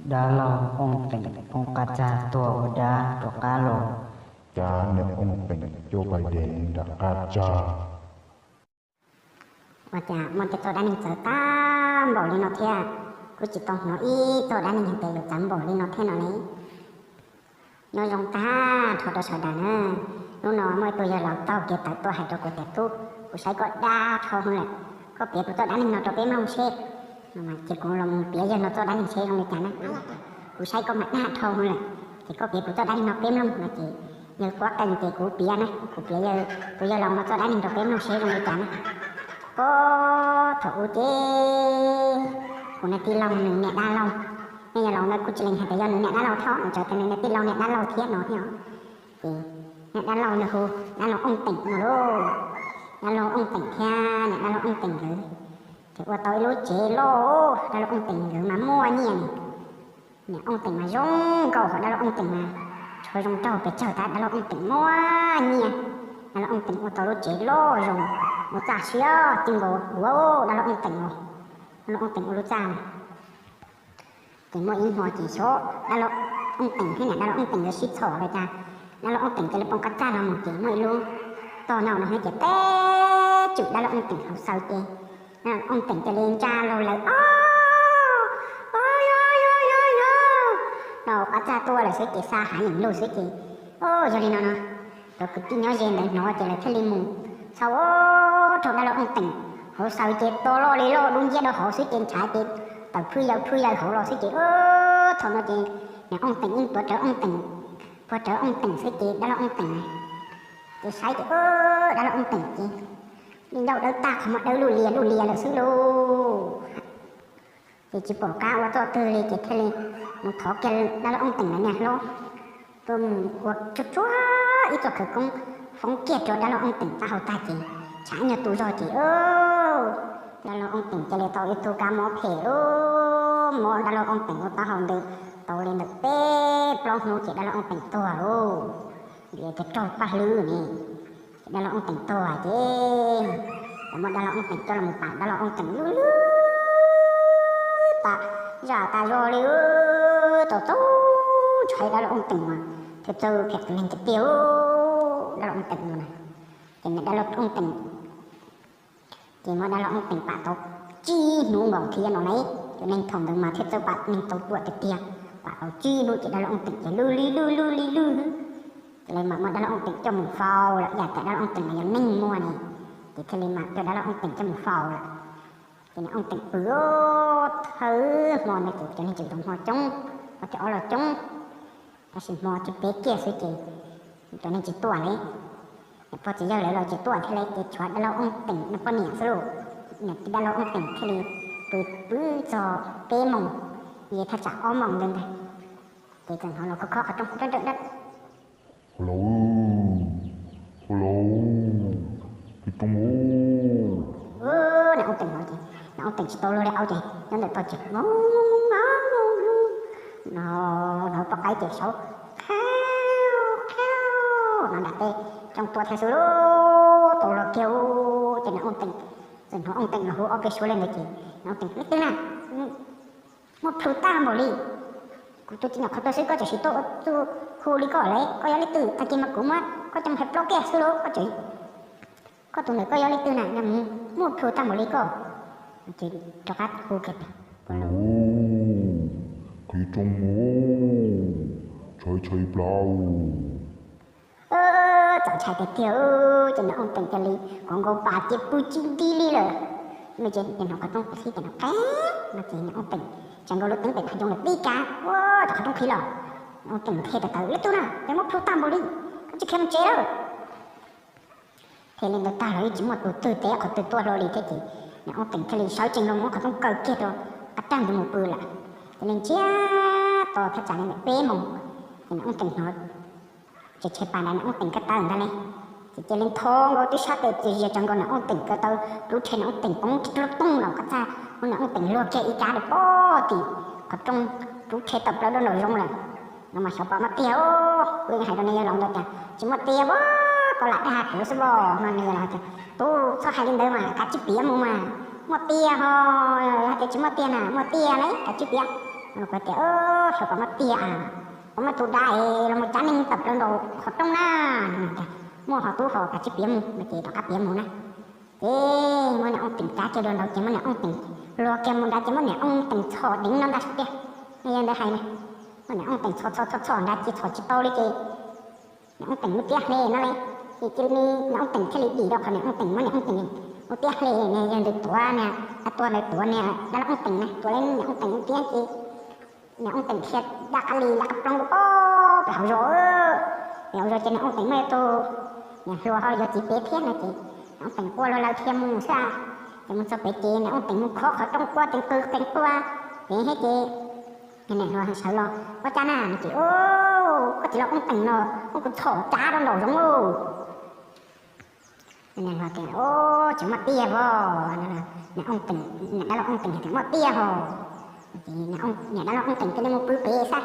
Dab laug Ooj Teem poob qab tsag tuag ua dab rov qab los. Cas niam Ooj Teem coj pais de nram qab tsag. Ua cas muaj tej txoj dab neeg txawv tag npaum li no thiab? Kuv tsis tau hnov ib txoj dab neeg hais tias yuav txawv npaum li no thiab no ne. Nyob zoo tag nrho rau sawv daws na. Hnub no muaj ib tug yawg laus taug kev tawm tuaj hais rau kuv tias, Tub, kuv saib koj dab dhau heev lawm, koj piav kuv txoj dab neeg no rau peb mloog seb. Ces kuv los mus piav yawg no txoj dab neeg seb zoo li cas na. Kuv saib koj mas dab dhau heev lawm, ces koj piav kuv txoj dab neeg no peb mloog no ces yawg kuab qees ces kuv piav na, kuv piav yawg, tus yawg laus no txoj dab neeg rau peb mloog seb zoo li cas na. Puag thaum ub ces kuv niag tij laug nws niam dab laug, nej yawg laus ntawd kuj tsis lees hais tias yog nws niam dab laug thiab, nws txawm tias nws niag tij laug niam dab laug thiab no thiab. Ces niam dab laug nws hu dab laug Ooj Teem no lauj. Dab laug Ooj Teem thiab niam dab laug Ooj Teem nkawd ces ua tau ib lub tsev loj. Dab laug Ooj Teem nkawd mas muaj nyiaj, niam Ooj Teem mas zoo nkauj, ho dab laug Ooj Teem mas tshuav zoo nraug pes tsawg tab, dab laug Ooj Teem muaj nyiaj. Dab laug Ooj Teem ua tau lub tsev loj zoo, ua txaj siab txij nkaus duav dab laug Ooj Teem os. Dab laug Ooj Teem ua lub txaj. Ces muaj ib hmo ces xyov dab laug Ooj Teem thiab niam dab laug Ooj Teem nkawd sib txhom los cas, dab laug Ooj Teem cia li poob qab tsag los mus ces muaj ib lub toj no no thiab ces teb tswm dab laug Ooj Teem hauv xaws ces dab laug Ooj Teem cia li ntsa laug lawm, Au, au, yog, yog, yog, yog, no qab tsag tuaj lawm xwb ces xa hav yeem lug xwb ces, o, yog li no no, cov kwv tij nyob ze ntawd hnov ces lawv thiaj li mus txhau rau dab laug Ooj Teem hauv xaws ces to loj li loj dub nciab rau hauv xwb ces ntshav ces tawm phwj yaws phwj yaws hauv los xwb ces, o, thaum no ces niam Ooj Teem yeej tuav rawv Ooj Teem, puag rawv Ooj Teem xwb ces dab laug Ooj Teem ces saib ces, o, dab laug Ooj Teem ces li ncauj dawb tag qhov muag dawb luj lias luj lias lawm xwb lauj. Ces tsis pom qab ua txoj twg li ces thiaj li mus thov kiag dab laug Ooj Teem lawv niag hlob tuaj mus ua tsuag tsuag ib txoj khawv koob foob kiag rau dab laug Ooj Teem taub hau tag ces tshav nyuag tu zog ces, o, dab laug Ooj Teem cia li tau ib tug kab mob phem lauj, mob dab laug Ooj Teem lub taub hau ntws tau li ntawm peb plaub hnub ces dab laug Ooj Teem tuag lauj. Ces raug paj hlwb ne, ces dab laug Ooj Teem tuag ces lawv muab dab laug Ooj Teem coj los pam dab laug Ooj Teem lub lub tas zaj tas zog li, txaus txaus ntshai dab laug Ooj Teem mas thiaj txawj phem tus neeg tiag tiag, dab laug Ooj Teem no na. Ces niam dab laug Ooj Teem ces muab dab laug Ooj Teem pam tau tsib hnub nkaus thiab no lauj. Cov neeg thaum ntawd mas thiaj txawj pam neeg tau ruam tiag tiag. Pam tau tsib hnub ces dab laug Ooj Teem ces lwj li lwj lwj li lwj. Ces lawv mam muab dab laug Ooj Teem coj mus faus lawm, yam tias dab laug Ooj Teem mas yog neeg muag ne, ces thiaj li mam coj dab laug Ooj Teem coj mus faus lawm. Ces niam Ooj Teem pw thawj hmo ntawd ces cov neeg tseem zaum hmo coob, hmo thib ob los coob, tab sis hmo thib peb kiag xwb ces cov neeg tsis tuaj li. Niam pog txiv yawg lawv los tsis tuaj thiab li ces tshuav dab laug Ooj Teem niag poj niam xwb lauj. Niam tij dab laug Ooj Teem thiaj li pw pw txog peb moos, thaj tsam ob moos ntawd ntag, ces txawm hnov los khob khob qhov rooj dawb dawb dawb. Hu lauj, hu lauj, kis rooj mus. Niam Ooj Teem hnov ces, niam Ooj Teem tsis tau luag li au ces nyob ntawm tog ces, no, hnov poj qaib ces saub, qhiau, qhiau, no nram tej rooj tuaj thiab xwb lauj. Tau luag kiag ces niam Ooj Teem txawm hnov Ooj Teem los hu ob peb suab li ntawd ces niam Ooj Teem, Leej twg na, muaj plhu tag npaum li, kuv tus txiv nyuam qhov tuaj xwb koj tseem siv tuaj ua txuj hu li koj li, koj yog leej twg? Tag kis mas kuv muab koj coj mus hais plaub kiag xwb lauj, koj tseem, koj tus ntawd koj yog leej twg na, muaj plhu tag npaum li koj? Ces rov qab hu kiag tias, Hu lauj, kis rooj mus, tshais tshais plaws. Txaus ntshai tiag tiag, ces niam Ooj Teem cia li kov nkaus pas ces pw tsis nti li lawm. Ces hnov qhov rooj qhib ces no qe, no ces niam Ooj Teem tsa nkaus lub teeb pem hav zoov lawm pib kav, ua rau qhov rooj qhib los. Niam Ooj Teem nthe tawv tawv, Leej twg na, es muaj plhu tag npaum li, koj tsis khiav mus tsev lawm? Thiaj li ntawd tag los yeej tsis muaj tus twg teb qhov twg tuaj hlo li thiab ces niam Ooj Teem thiaj li sawv tsees los muab qhov rooj kaw kiag rau qab rag ntawd mus pw lawm. Ces li ntsiag to thaj tsam li ntawm peb moos, ces niam Ooj Teem hnov tshais tshais pas ntawd niam Ooj Teem ko taw ntag li. Ces cia li ntho nkaus tib sab tes ces zias tsa nkaus niam Ooj Teem ko taw, rub rhe niam Ooj Teem poob rub tooj los qab txaj, muab niam Ooj Teem luag kiag ib kab rau pog tim qhov rooj, rub rhe tawm plaws rau nraum zoov lawm. No mas xyov puas muaj tiag, kuv yeej hais rau nej yawg laus ntawd tias tsis muaj tiag as, koj lam dag kuv xwb os no. Nws los tias, Tub, txhob hais li ntawd mas, kav tsij piav mus mas, muaj tiag ho. Yog hais tias tsis muaj tiag na, muaj tiag li, kav tsij piav. Kuv tias, Xyov puas muaj tiag, puas muaj tus dab es los mus cab neeg tawm plaws nraum qhov rooj na. Muaj ho tub ho, kav tsij piav mus no ces rov qab piav mus na. Ces muab niam Ooj Teem cab kiag dua nraud ces muab niam Ooj Teem luag kiag mus nrad ces muab niam Ooj Teem txhom deev no ntag tiag. Yog ntawd hais na, muab niam Ooj Teem txhom txhom txhom txhom nrad ces txhom tsis tau li ces niam Ooj Teem mus tiab hle no li. Ces cia li niam Ooj Teem thiaj li dim rau qhov niam Ooj Teem muab niam Ooj Teem mus tiab hle. Yog ntawd tuav niag, tua ntawd tuav niag dab laug Ooj Teem na, tuav li niam Ooj Teem mus tiab ces niam Ooj Teem thiaj daj qab li daj qab ploog rau pem hauv zos. Pem hauv zos ces niam Ooj Teem muaj ib tug niam hluas ho yuav txiv pem thiab no ces niam Ooj Teem quaj luag lawv thiaj mus xwb. Ces mus txog pem ces niam Ooj Teem mus khob qhov rooj quaj qees qw qees quaj pem thiab ces niam hluas sawv los, Ua cas na? No ces, Koj txiv laug Ooj Teem no muab kuv txhom cab rau nraum zoov lauj. Niam hluas tias, Tsis muaj tiag os. Niam Ooj Teem, niam dab laug Ooj Teem hais tias, Muaj tiag os. Niam dab laug Ooj Teem thiaj li mus pw pem xwb.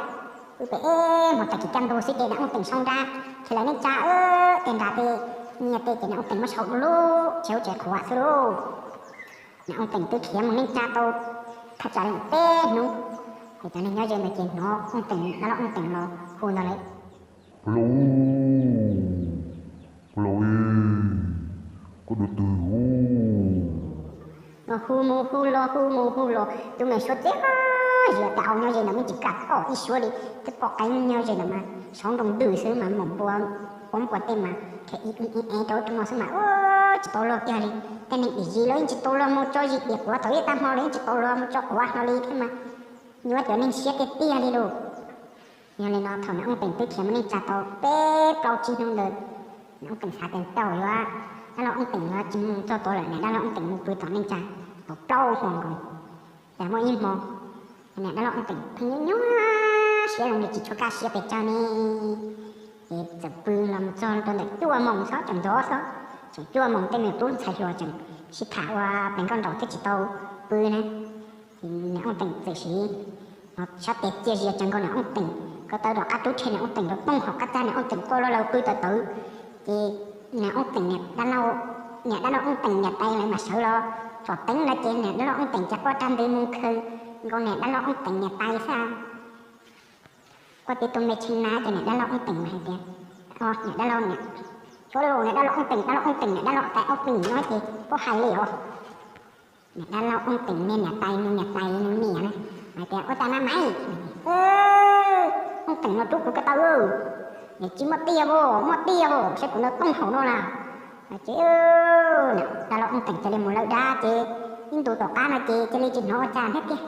Pw pem ib hmos tag kis kaj ntug xwb ces niam Ooj Teem sau nra, ces lawv neej tsa tej nra tej nyiaj tej ces niam Ooj Teem muab sau du lug tsis hauv tsev qhuav xwb lauj. Niam Ooj Teem twb khiav mus neej tsa tau thaj tsam li peb hnub, ces cov neeg nyob ze ntawd ces hnov Ooj Teem, dab laug Ooj Teem los hu ntag lawm, Kuv laus, kuv laus, koj dua twg? Los hu mus hu los hu mus hu los, tus me suav txij zias tas au nyob ze ntawd mas tsis kam tom ib suab li, twb pom qeeb nyob ze ntawd mas saum nroog ntws xwb mas mom npua, pob npua tej mas khe ib ib ev rau ub rau no xwb mas ua tsis tau luag kiag li. Tej neeg dim zis los yeej tsis tau luag mus tso zis diam quav, thaum ub tag hmo los yeej tsis tau luag mus tso quav hlo li thiab mas nyuaj cov neeg siab tiag tiag li lauj. Yog li no thaum niam Ooj Teem twb khiav mus neej tsa tau peb plaub tsib hnub ntawd, niam Ooj Teem xav tias tej zaum yuav, dab laug Ooj Teem yuav tsis mus txog tod lawm, niam dab laug Ooj Teem mus pw tom neej tsa tau plaub hmo nkaus. Cas muaj ib hmo niam dab laug Ooj Teem pheej nyuaj nyuaj siab zoo li tsis tshua kaj siab pes tsawg ne, ces txawm pw los mus txog rau ntawm cuaj moos xwb, tseem ntxov xwb, tseem cuaj moos tej me tub ntxhais hluas tseem sib tham ua plees nkauj nraug thiab tsis tau pw na. Ces niam Ooj Teem txawm siv sab tes txiaj zi tsa nkaus niam Ooj Teem ko taw rov qab rub rhe niam Ooj Teem rau poob hauv qab txaj, niam Ooj Teem quaj luag lawv pw tawv tawv. Ces niam Ooj Teem niam dab laug, niam dab laug Ooj Teem niam tais lawv mam sawv los tsom teeb no ces niam dab laug Ooj Teem cas quaj rag ntws mus khawm nkaus niam dab laug Ooj Teem niam tais xwb. Quaj tib tug me tshee na ces niam dab laug Ooj Teem mas hais tias, Niam dab laug, niam, xyov los niam dab laug Ooj Teem, dab laug Ooj Teem niam dab laug tais Ooj Teem no ces puas hais li os. Niam dab laug Ooj Teem niag niam tais, nws niam tais nws niam na, hais tias, Ua cas na maiv? Ooj Teem no rub kuv ko taw, tsis muaj tiag os, muaj tiag os, saib kuv ntawd tooj hauv no lawm. Ces niam dab laug Ooj Teem cia li mus lawm dab ces ib ntus tom qab no ces cia li tsis hnov ua cas thiab tiag.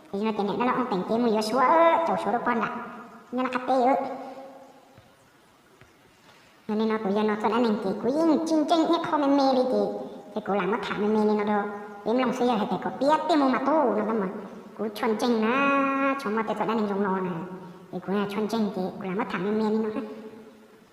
Ces no ces niam dab laug Ooj Teem ces mus yuav suav, caum suav rau pog nram nyob laj qab teb. Yog li no kuv yog no txoj dab neeg ces kuv yeej tsis ntseeg ib qho me me li ces, ces kuv lam muab tham me me li no rau peb mloog xwb, yog hais tias kom piav tiag mus mas tub no tab mas kuv tshua ntseeg na, tshua muaj tej txoj dab neeg zoo no na, es kuv tshua ntseeg ces kuv lam muab tham me me li no.